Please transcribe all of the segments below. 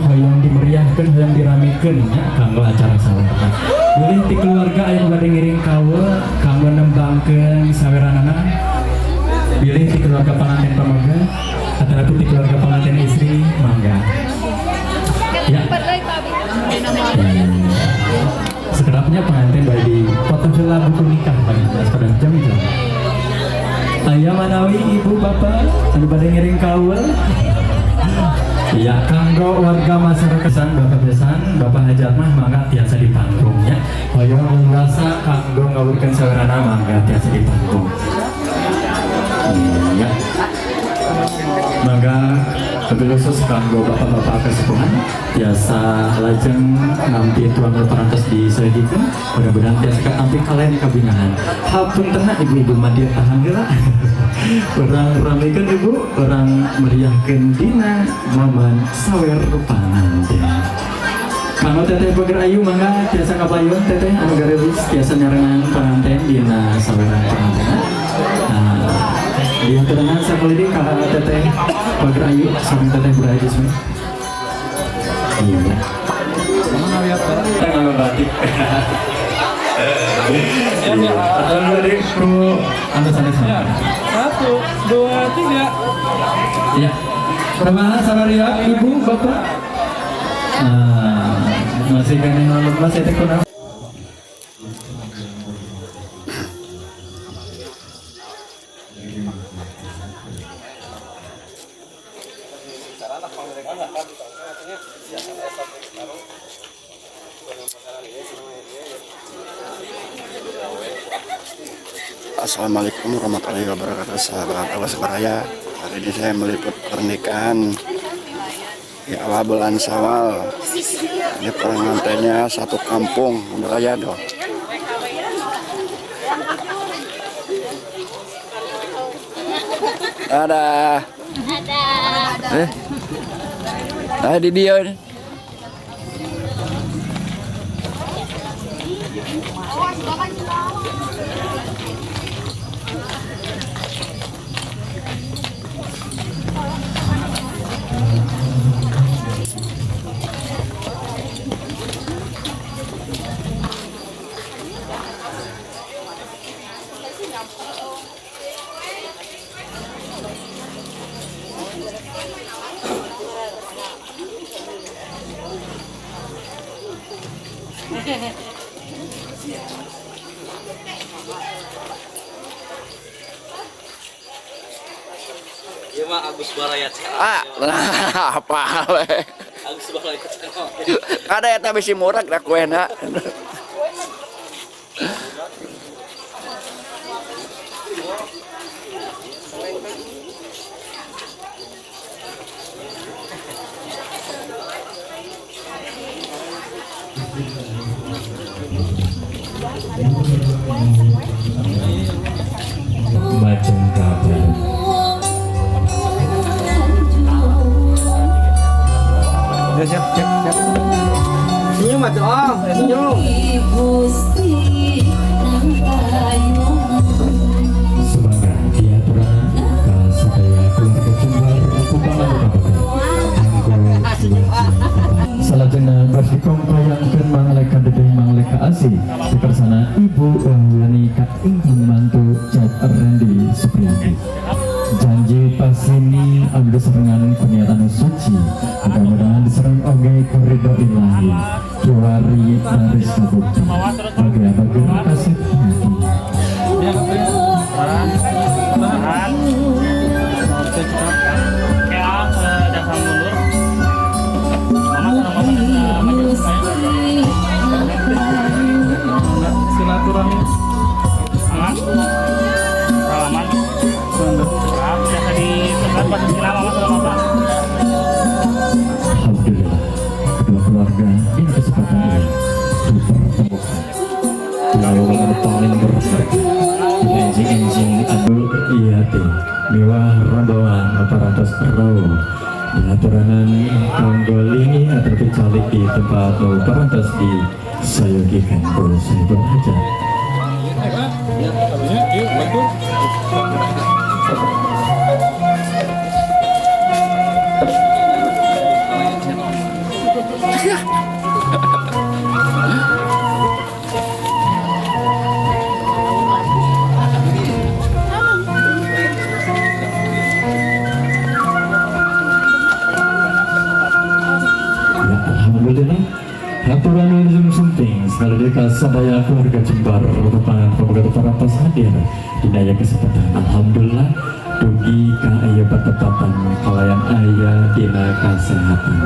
Hoyong dimeriahkeun, hoyong diramekeun nya kanggo acara sawerna. Bilih ti keluarga aya bade ngiring kawe kanggo nembangkeun saweranana, bilih ti keluarga panganten pameget atanapi ti keluarga panganten istri, mangga ya. Sekedapnya pengantin bade di foto heula buku nikah pada pada jam-jam. Aya manawi ibu bapak anu bade ngiring kawe ya, kanggo warga masyarakat san, bapak besan, bapak hajat mah mangga tiasa di panggungnya. Hoyong luasa kanggo ngawurkeun sawerana, mangga tiasa di panggung. Iya, mangga lebih khusus kanggo bapak-bapak kesepuhan tiasa lajeng nampi tuang parantos disayogikeun. Mudah-mudahan tiasa katampi kalian kabingahan. Hapuntenna, ibu-ibu mah tahan heula, urang ramekeun ibu, urang meriahkeun dina momen sawer panganten. Kanggo teteh Bager Ayu, mangga tiasa kapayun. Teteh anu garelis tiasa nyarengan panganten dina saweran panganten. Nah, diaturanan sakali deui ka teteh Bager Ayu sareng teteh Burayu Jismi. Iya. Tengah batik. Iya. Atau bade ku anu sanes. Satu, dua, tiga. Ya. Kumaha, sabaria ibu bapak? Nah, masih keneh lemes eta kunaon? Assalamualaikum warahmatullahi wabarakatuh, sahabat Awas Baraya. Hari ini saya meliput pernikahan di awal bulan Syawal. Ini pengantinnya satu kampung Baraya doh. Dadah. Eh. Nah, di dia ini. Iya mah Agus Baraya Channel. Ah, apa we. Agus Baraya Channel. Ada eta bisi murag da kuena. Majeng kabeh. Ya, siap, siap, siap. Senyum atuh, Om. Senyum. Semoga diaturan ka sadaya keluarga Jembar Kupang anu kababar. Salajengna bas dikongkoyangkeun mangleka dedeng mangleka asih dikersana Ibu Wahyani ka ingkang mantu Cep Randy Supriyadi. Janji pasini abdi serengan kuniatan suci, mudah-mudahan diserang oge ku ridho ilahi, kiwari baris kabukti bagi abagur kasih hati. Tahan. Oke, cekap. Kayak dasar mundur. Mama sama mama maju supaya. Silaturahmi. Aman. Salaman. Cekap. Biasa ditekan pas silam mama sama bapak. Alhamdulillah, kedua keluarga di kesempatan ini dipertemukan di momen paling berharga di enjing-enjing abul iya teh miwah rombongan aparatus row diaturanan kanggo lingi atau calik di tempat nu parantos di sayogikan ku sahibul hajat. Yuk, bantu. Ya, alhamdulillah. Haturan wilujeng sumping sekali ka sadaya keluarga Jembar tepangan pemuda parantos hadir dina ieu kesempatan. Alhamdulillah dugi ka aya patepatan kalayan aya dina kasehatan.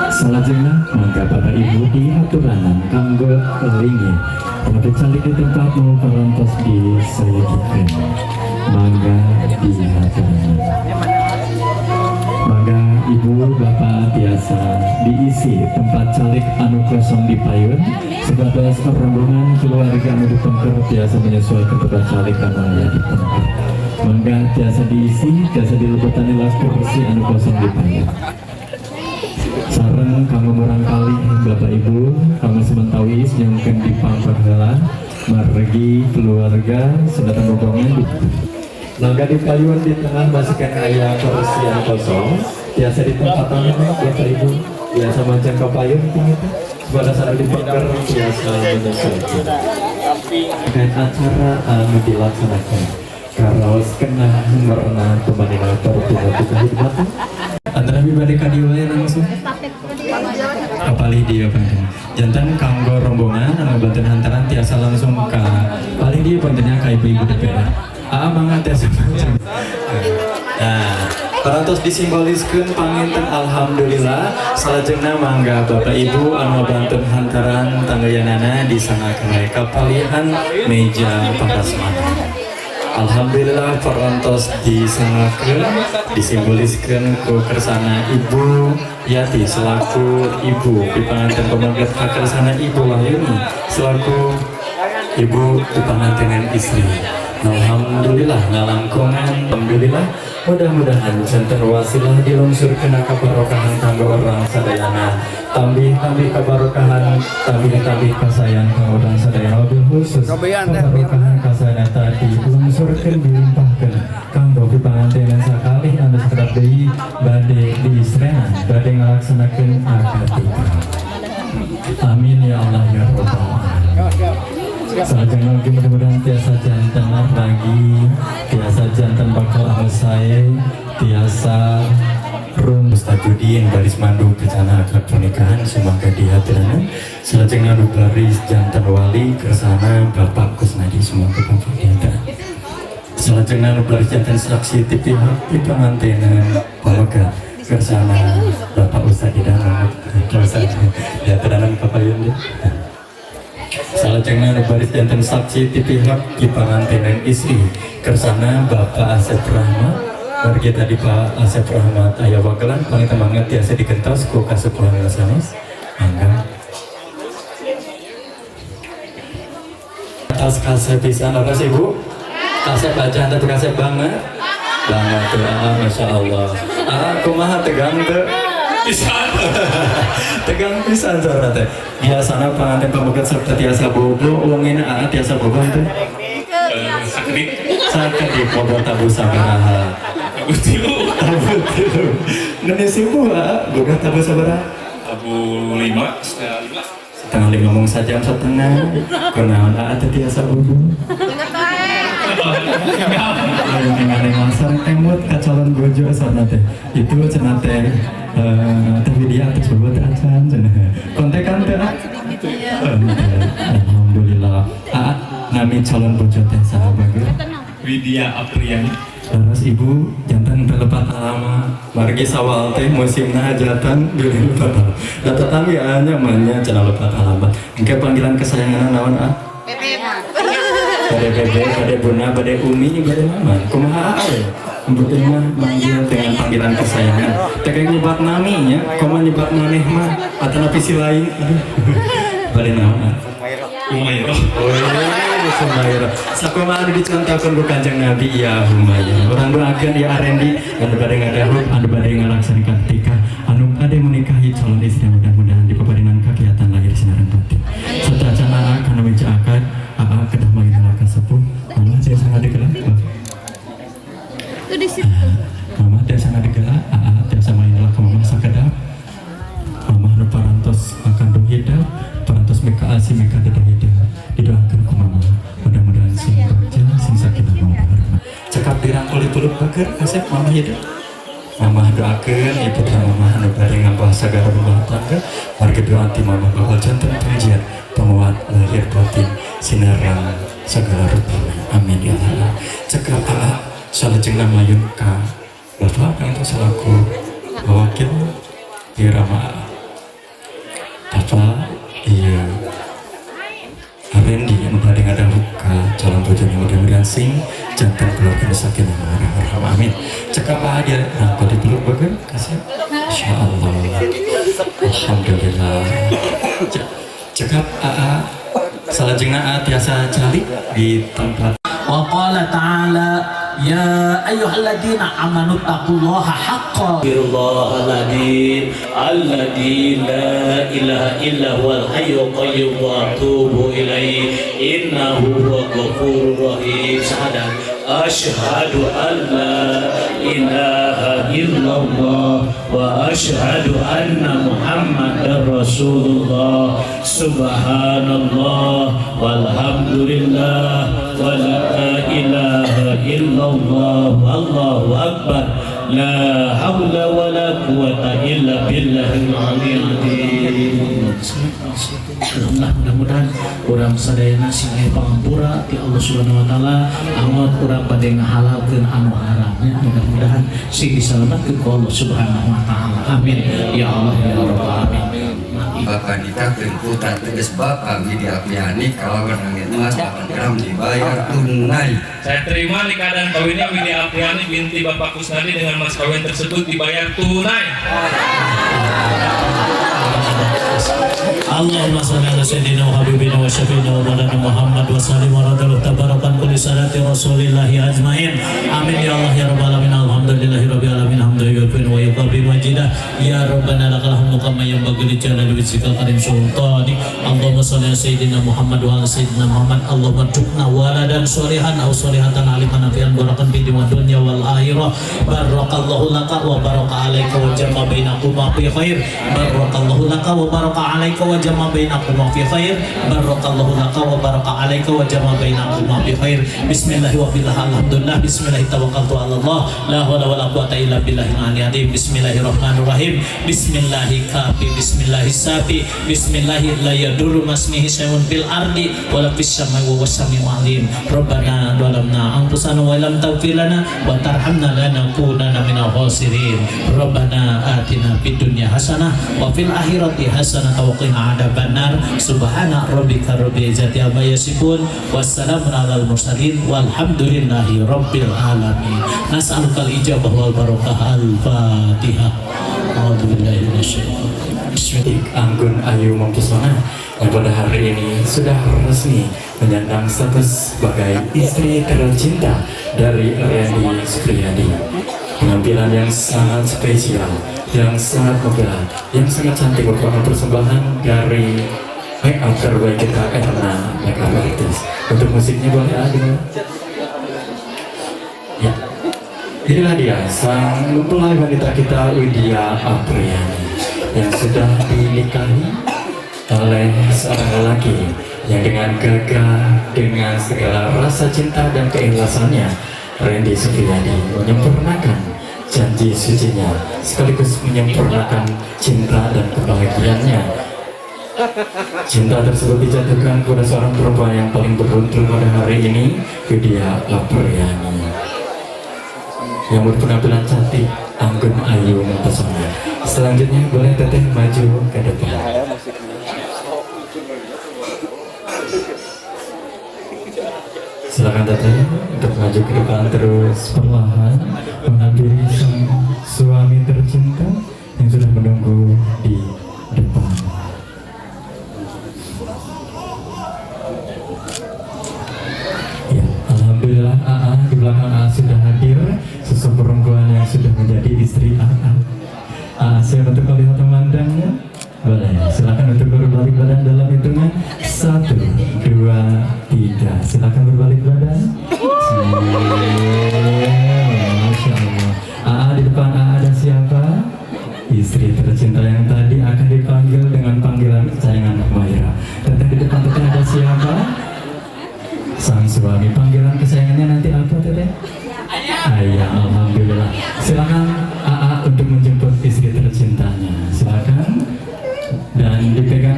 Salajengna mangga Bapak Ibu dihaturanan kanggo linggih. Tempat calik di tempat nu parantos disayagikeun. Mangga dihaturanan. Mangga ibu bapak tiasa diisi tempat calik anu kosong di payun sebatas rombongan keluarga anu dipengker tiasa menyesuaikan tempat calik anu aya di pengker. Mangga tiasa diisi, tiasa dilebetan lah kursi anu kosong di payun. Sareng kanggo murangkalih bapak ibu kanggo sementawis nyangkeun di pangker heula margi keluarga sedatang rombongan. Mangga di payun di tengah masihkan aya kursi anu kosong tiasa ditempatan bapak ibu biasa mancang ke payun tinggi teh sebatas anu dipengker tiasa menyesuaikan terkait acara anu dilaksanakan karaos kena merna pemanina pertunggu khidmatan antara bade ka dieu we langsung kapalih dieu panten janten kanggo rombongan anu banten hantaran tiasa langsung ka palih dieu pantennya ka ibu-ibu DPR. Ah, mangga tiasa mancang. Nah, parantos disimboliskeun panginten alhamdulillah. Salajengna mangga Bapak Ibu anu banten hantaran tanggayanana disanggakeun we kapalihan meja parasmanan. Alhamdulillah parantos disanggakeun disimboliskeun ku kersana Ibu Yati selaku ibu pipanganten pameget kersana Ibu Wahyuni selaku ibu pipangantenan istri. Alhamdulillah ngalangkungan, alhamdulillah mudah-mudahan janten wasilah dilungsurkeun kabarokahan kanggo urang sadayana, tambih-tambih kabarokahan, tambih-tambih kasayang kanggo urang sadayana, wabil khusus kabarokahan kasayang tadi dilungsurkeun dilimpahkeun kanggo pipangantenan sakalih anu sakedap deui bade diistrenan bade ngalaksanakeun akad nikah. Amin ya Allah ya Rabbal alamin. Salajengna lagi mudah-mudahan tiasa janten lagi, tiasa janten bakal anu sae, tiasa rum Mustajudin baris mandu kencana akad pernikahan sumangga dihaturanan. Salajengna nu baris janten wali kersana Bapak Kusnadi sumangga Bapak dihaturanan. Salajengna nu baris janten saksi ti pihak pipangantenan pamegat kersana Bapak Ustadz Idaman Ustadz dihaturanan kapayun. Salajengna nu baris janten saksi ti pihak pipangantenan istri kersana Bapak Asep Rahmat. Margi tadi Pak Asep Rahmat aya wagelan paling banget tiasa digentos ku kasepuhan sanes. Mangga atas kasep pisan leres Ibu. Kasep bacaan tapi kasep banget. Banget tuh, ah, Masya Allah. Ah, kumaha tegang tuh? Pisan. Tegang pisan saurna teh. Biasana panganten pameget sok teu tiasa bobo, wongena aa tiasa bobo teh. Sakedik. Sakedik bobo tabuh sabaraha? Tabuh tilu. Tabuh tilu. Nu subuh aa, boga tabuh sabaraha? Tabuh lima, setengah lima. Setengah lima mung sajam setengah. Kunaon aa teu tiasa bobo? Nengah-nengah sareng emut ka calon bojo saurna teh. Itu cenah teh teh Widya atas bobo teh acan cenah. Kontekan teh ah? Alhamdulillah. Aa nami calon bojo teh saha bager? Widya Apriani. Terus ibu janten telepat alama margi sawal teh musimna hajatan bilih lepat alamat. Da tetangga anya mah cenah lepat alamat. Engke panggilan kesayangan naon ah? Bade bebe, bade bunda, bade umi, bade mama. Kumaha aa we? Penting mah manggil dengan panggilan kesayangan. Teh kayak nyebat nami nya, kumaha nyebat maneh mah atanapi si lain. Aduh. Bade naon ah? Humairah. Oh, Humairah. Sakumaha anu dicontohkeun ku Kanjeng Nabi ya Humairah. Urang doakeun ya Arendi anu bade ngadahub, anu bade ngalaksanakan tikah, anu bade menikahi calon istri mudah-mudahan dipaparinan kagiatan lahir sinareng batin. Sateuacan aa kana meja akad, aa kedah manggil ka sepuh, mama tiasa ngadegeula. Itu di situ. Mama tiasa ngadegeula, aa tiasa manggil ka mama sakedap. Mama nu parantos Aa sing mika deda didoakeun ku mama, mudah-mudahan sing bagja, sing sakinah mawaddah warahmah. Cekap dirangkul dipeluk bager kasep mama ya. Mama doakeun ieu putra mama anu bade ngampuh sagara rumah tangga, warga doa ti mama bakal janten pengajian penguat lahir batin, sinerang segala rupana, amin ya Allah. Cekap Aa, salajengna mayun ka bapak kang selaku wakil di Rama Aa. Bapak, iya, Randy anu bade ngadahuk ka calon bojone, mudah-mudahan sing janten keluarga sakinah mawaddah warahmah, amin. Cekap Aa, dia rangkul dipeluk bager kasih. Insyaallah, alhamdulillah. Cekap Aa, salajengna Aa tiasa calik di tempat. Wa qala ta'ala ya ayyuhalladzina amanu taqullaha haqqa. Astaghfirullahaladzim alladzi la ilaha illa huwal hayyul qayyum wa atubu ilaihi innahu huwal ghafurur rahim. Syahadat asyhadu an la ilaha illallah wa asyhadu anna muhammadar rasulullah. Subhanallah walhamdulillah wa la ilaha illallah wallahu akbar la haula wa la quwata illa billahil aliyil azim. Alhamdulillah, mudah-mudahan urang sadayana sing aya pangampura ti Allah Subhanahu wa taala, angot urang bade ngahalalkeun anu haram nya, mudah-mudahan sing disalametkeun ku Allah Subhanahu wa taala, amin ya Allah ya rabbal alamin. Bapak nikahkeun putra tegas Bapak Widi Apriani kalawan angin emas 8 gram dibayar tunai. Saya terima nikah dan kawinnya Widi Apriani binti Bapak Kusnadi dengan mas kawin tersebut dibayar tunai. Allahumma sholli ala sayyidina wa habibina wa syafi'ina wa maulana Muhammad wa sallim wa radallahu tabarakan kulli salati rasulillahi ajmain. Amin ya Allah ya rabbal alamin. Alhamdulillahi rabbil alamin hamdan yuwaffi wa yukafi majidah. Ya rabbana lakal hamdu kama yanbaghi li jalali wajhikal karim sultani. Allahumma sholli ala sayyidina Muhammad wa ala sayyidina Muhammad. Allahumma rzuqna waladan sholihan aw sholihatan aliman nafi'an barakan fid dunya wal akhirah. Barakallahu laka wa baraka alaika wa jama bainakuma fi khair. Barakallahu laka wa baraka alaika wa jama bainakuma fi khair. Barakallahu laka wa baraka alaika wa jama bainakuma fi khair. Bismillah wa billah alhamdulillah. Bismillah tawakkaltu ala Allah. La hawla wala quwata illa billahil aliyyil azim. Bismillahirrahmanirrahim. Bismillahi kafi, bismillahi safi, bismillahi la yadurru masmihi syai'un fil ardi wala fis samai wa huwas samiul alim. Rabbana dhalamna anfusana wa lam taghfir lana wa tarhamna lanakunanna minal khasirin. Rabbana atina fid dunya hasanah wa fil akhirati hasanah wa qina adzabannar. Subhana rabbika rabbil izzati amma yasifun wassalamun alal mursalin walhamdulillahi rabbil alamin. Nas'alukal ijabah wal barakah. Al-Fatihah. A'udzubillahi minasyaitonir rajim. Bismillah. Anggun Ayu Mempesona yang pada hari ini sudah resmi menyandang status sebagai istri tercinta dari Randy Supriyadi. Penampilan yang sangat spesial, yang sangat megah, yang sangat cantik merupakan persembahan dari make up terbaik kita, Erna Makeup Artist. Untuk musiknya boleh ada. Ya. Inilah dia sang mempelai wanita kita, Widya Apriani, yang sudah dinikahi oleh seorang lelaki yang dengan gagah, dengan segala rasa cinta dan keikhlasannya, Randy Supriyadi, menyempurnakan janji sucinya sekaligus menyempurnakan cinta dan kebahagiaannya. Cinta tersebut dijatuhkan kepada seorang perempuan yang paling beruntung pada hari ini, Widya Apriani, yang berpenampilan cantik, anggun, ayu, mempesona. Selanjutnya boleh teteh maju ke depan. Silakan teteh untuk maju ke depan terus perlahan menghampiri sang suami tercinta yang sudah menunggu di depan. Ya, alhamdulillah AA di belakang AA sudah hadir sosok perempuan yang sudah menjadi istri AA. AA siap untuk melihat memandangnya? Boleh, silakan untuk berbalik badan dalam hitungan 1, 2, 3. Silakan berbalik badan. Masya Allah. AA di depan AA ada siapa? Istri tercinta yang tadi akan dipanggil dengan panggilan kesayangan Humaira. Teteh di depan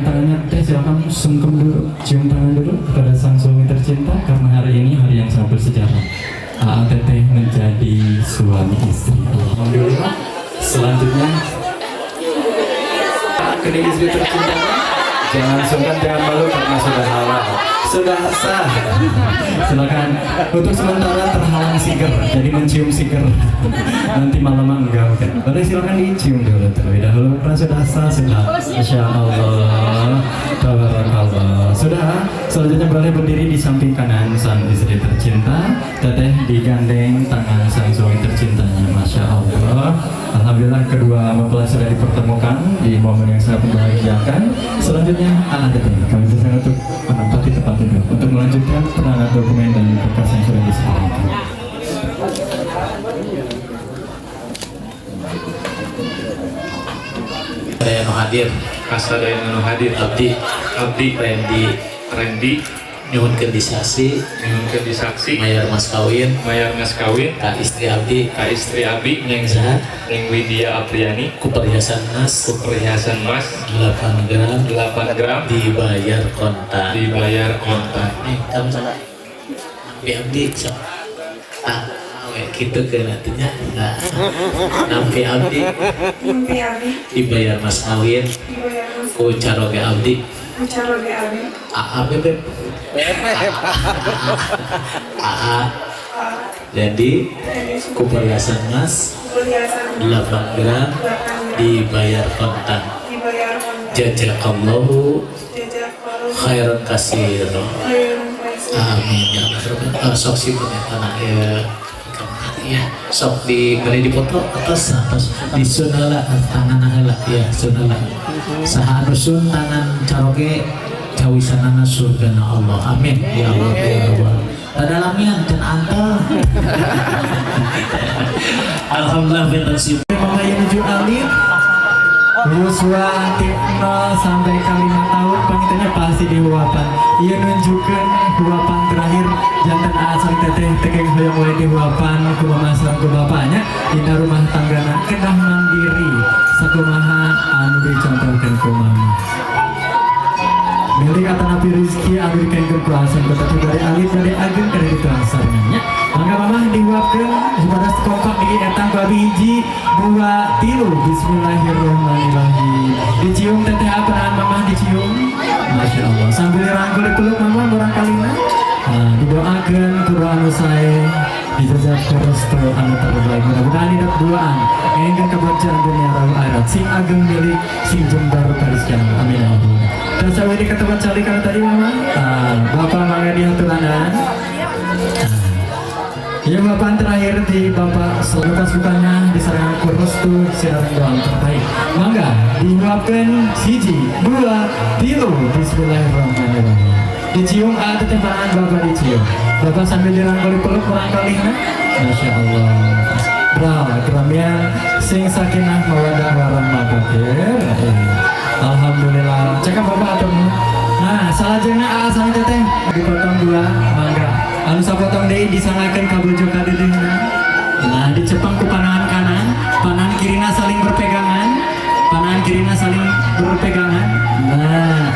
tangannya. Teh, silakan sungkem dulu, cium tangan dulu kepada sang suami tercinta karena hari ini hari yang sangat bersejarah. AA Teteh menjadi suami istri. Alhamdulillah. Selanjutnya kedua istri tercintanya, jangan sungkan, jangan malu karena sudah halal, sudah sah. Silakan. Untuk sementara terhalang siger, jadi mencium siger. Nanti malam enggak, oke. Boleh, silakan dicium dulu terlebih dahulu karena sudah sah, sudah. Masya Allah, tabarakallah. Sudah. Selanjutnya boleh berdiri di samping kanan sang istri tercinta. Teteh digandeng tangan sang suami tercintanya. Masya Allah. Alhamdulillah, kedua mempelai sudah dipertemukan di momen yang sangat membahagiakan. Selanjutnya, ah, Teteh, kami persilakan untuk menempati tempat duduk untuk melanjutkan penanganan dokumen dan berkas yang sudah disediakan. Sadaya nu hadir. Kasadaya nu hadir. Abdi. Abdi. Randy. Randy. Nyuhunkeun disaksi. Nyuhunkeun disaksi. Mayar mas kawin. Mayar mas kawin. Ka istri abdi. Ka istri abdi. Neng saha? Neng Widya Apriani. Ku perhiasan emas. Ku perhiasan emas. 8 gram. 8 gram. Dibayar kontan. Dibayar kontan. Nih, kamu sana. Abdi, abdi sok. Ah, we kitu ke nantinya. Nah, nampi abdi. Nampi abdi. Dibayar mas kawin. Dibayar mas. Ku caroge abdi. Ku caroge abdi. AA bebek. AA. Jadi ku perhiasan emas 8 gram dibayar kontan. Jazakallahu khairan katsira. Amin ya Allah. Sok sih tanah ya. Ya, sok di beri dipoto atas atas di sunala tangan heula ya, sunala. Saha anu sun tangan caroge cawisanana surgana Allah. Amin ya Allah ya Allah. Tadalamian can antel. Alhamdulillah benten sip. Mama yang nuju alit yuswa ti 0 sampai ke 5 tahun pangitanya pasti dihuapan. Ieu nunjukkeun huapan terakhir janten aa sareng teteh tekeng hoyong wae dihuapan ku mama sareng ku bapaknya dina rumah tanggana kedah mandiri sakumaha anu dicontohkeun ku mama. Milik atanapi rezeki anu dikaengkeun ku Hasan, tetapi dari alit dari ageng kada dituangsannya. Mangga mamah dihuapkeun supados kompak di etang ku abi, hiji, dua, tilu. Bismillahirrahmanirrahim. Dicium teteh, apaan mamah dicium. Masya Allah, sambil dirangkul, dipeluk mamah murangkalina. Nah, didoakeun ku anu sae, dijajah ku restu anu terbaik, mudah-mudahan hidup duaan ngengkeun kebahagiaan dunia rawu akhirat, sing ageng milik, sing jembar karizkian. Amin ya Allah. Dan sampai di ketempat cali kalau tadi mama, nah, bapak mangga dihaturanan. Ya, bapak terakhir di bapak selepas bukanya diserang ku restu, sareng doa terbaik. Mangga dihuapkeun, hiji, dua, tilu. Bismillahirrahmanirrahim. Dicium a teteh, tangan bapak dicium. Bapak sambil dirangkul, dipeluk murangkalihna. Masya Allah. Bra, keramnya sing sakinah mawadah warahmah. Alhamdulillah. Cekap bapak atau nah, salajengna aa sareng teteh dipotong dua, mangga. Anu sapotong deui disanggakeun ka bojo ka dedehna. Nah, dicepeng ku panangan kanan, panangan kirina saling berpegangan, panangan kirina saling berpegangan. Nah,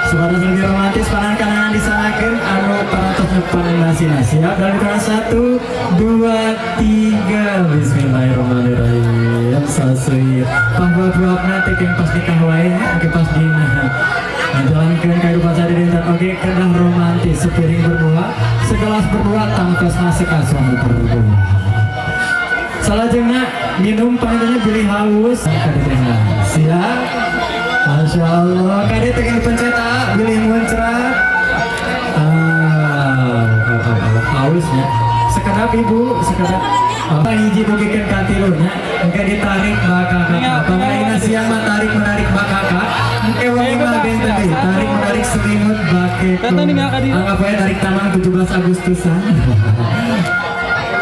supados lebih romantis panangan kanan disanggakeun anu parantos pananasina. Siap dalam hitungan satu, dua, tiga. Bismillahirrahmanirrahim. So sweet. Pahbuap-buapna teh yang pas nikah wae, engke pas dina. Ngajalankeun kehidupan sehari-hari oge kedah romantis, sepiring berbuah, segelas berbuah, tangtosna sekasong berbuah. Salajengna minum pangitanya bilih haus. Siap? Masya Allah. Kade teh dipencet ah, bilih muncrat. Ah, hausnya. Sekedap ibu, sekedap. Apa hiji dugikeun ka tilu nya, engke ditarik bakakak. Pamaina siang mah tarik menarik bakakak. Engke wengi mah benten deui, tarik menarik selimut bake. Anggap wae tarik tamang 17 Agustusan.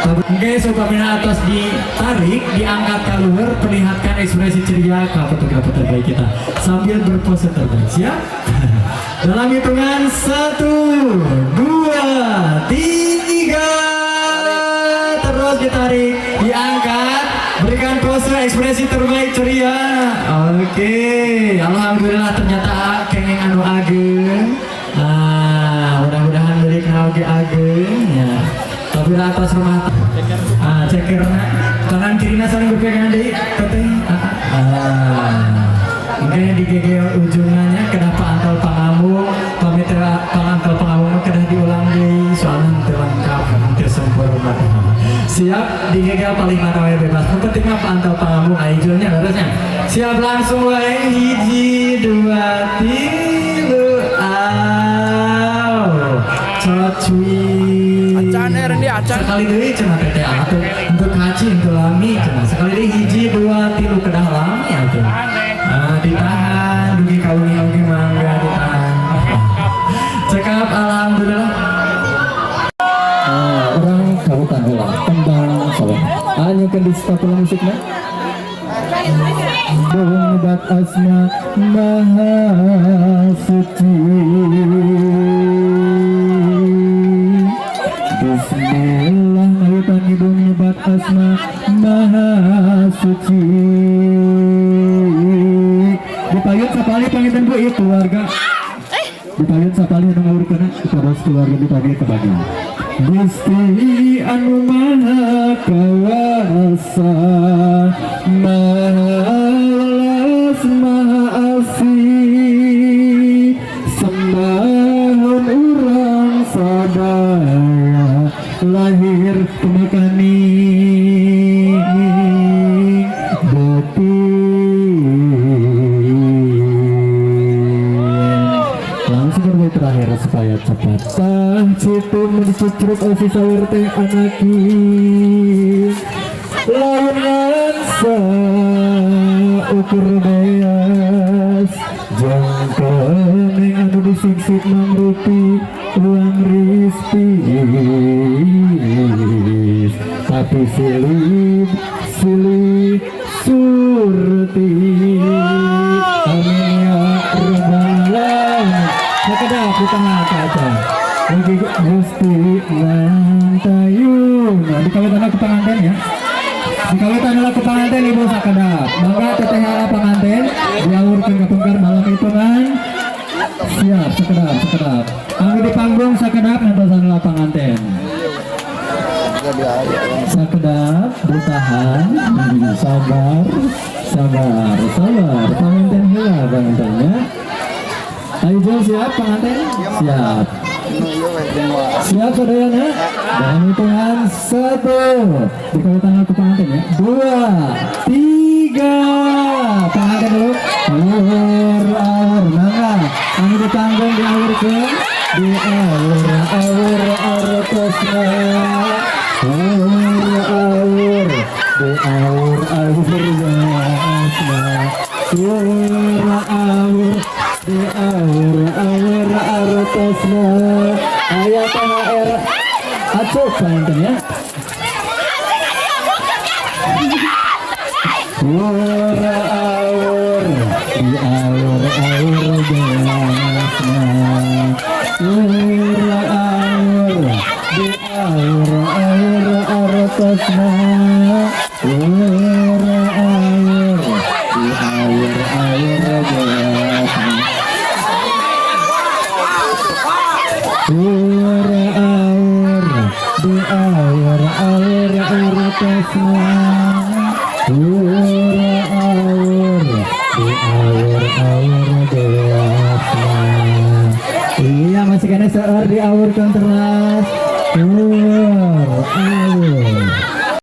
Oke, supamina atas ditarik, diangkat ke luar, perlihatkan ekspresi ceria ke fotografer terbaik kita sambil berpose terbaik. Siap? Dalam hitungan satu, dua, tiga, terus ditarik, diangkat, berikan pose ekspresi terbaik ceria. Oke, alhamdulillah ternyata kenging. Apabila atas rumah ah, cekerna tangan kirina saling berpegangan deui teteh. Ah, mungkin di GG ujungannya kenapa antal pangambung pamit pangantal pangambung mah kedah diulang deui, soalnya teu lengkap, teu sempurna. Siap, di GG paling mana wae bebas, nu penting mah pangantal pangambung aijulnya harusnya siap. Langsung wae, hiji, dua, tilu, aw, cocui. Acan eh Randy, acan. Sekali deui cenah teteh, atuh untuk kaci untuk lami cenah. Sekali deui, hiji, dua, tilu, kedah lami atuh. Tahan teh. Ah, ditahan dugi kawengi oge mangga ditahan. Cekap, alhamdulillah. Ah, urang kabukan heula tembang sawah anyukeun di stop musikna. Nyebat asma maha suci. Bismillah ngawitan ibu nyebat asma maha suci. Dipayun sapali panginten Bu, ieu keluarga. Dipayun sapali anu ngawurkeuna kepada keluarga dibagi kebagi. Gusti anu maha kawasa, maha welas, maha asih, sembahun urang sadaya lahir tumekaning batin. Langsung berbait terakhir supaya cepat. Tah situ mencucruk si sawir teh anaki lain ngan ukur beas jeung keneng anu disiksik mangrupi uang rispis, tapi silih silih surti. Amin ya rabbal alamin. Sakedap ditahan kaca. Mugi Gusti mantayun. Nah, dikawitan ke pengantin ya. Dikawitan heula ke pengantin ibu sakedap. Mangga teteh heula pengantin diawurkeun ka pungkar malam hitungan. Siap, sakedap, sakedap. Kami di panggung sakedap nantosan heula pengantin. Sakedap ditahan, sabar, sabar, sabar. Pengantin heula pengantinnya. Ayo jauh, siap pengantin? Siap. Siap sadayana? Dalam hitungan satu. Dikawitan ke pengantin ya. Dua, tiga. Pengantin dulu. Awur, awur, mangga. Kami di panggung diawurkeun. Di awur, awur, artosna. Awur, awur, di awur, awur, asna. Awur, awur, di awur, awur, artosna. Aya THR acuh pengantin ya. Awur, awur, di awur, awur, beasna. Awur, awur, di awur, awur, artosna. Awur, awur, di awur, awur, beasna. Awur, awur, di awur, awur, artosna. Awur, awur, di awur, awur, beasna. Iya masih kena seueur diawurkeun terus. Awur, awur.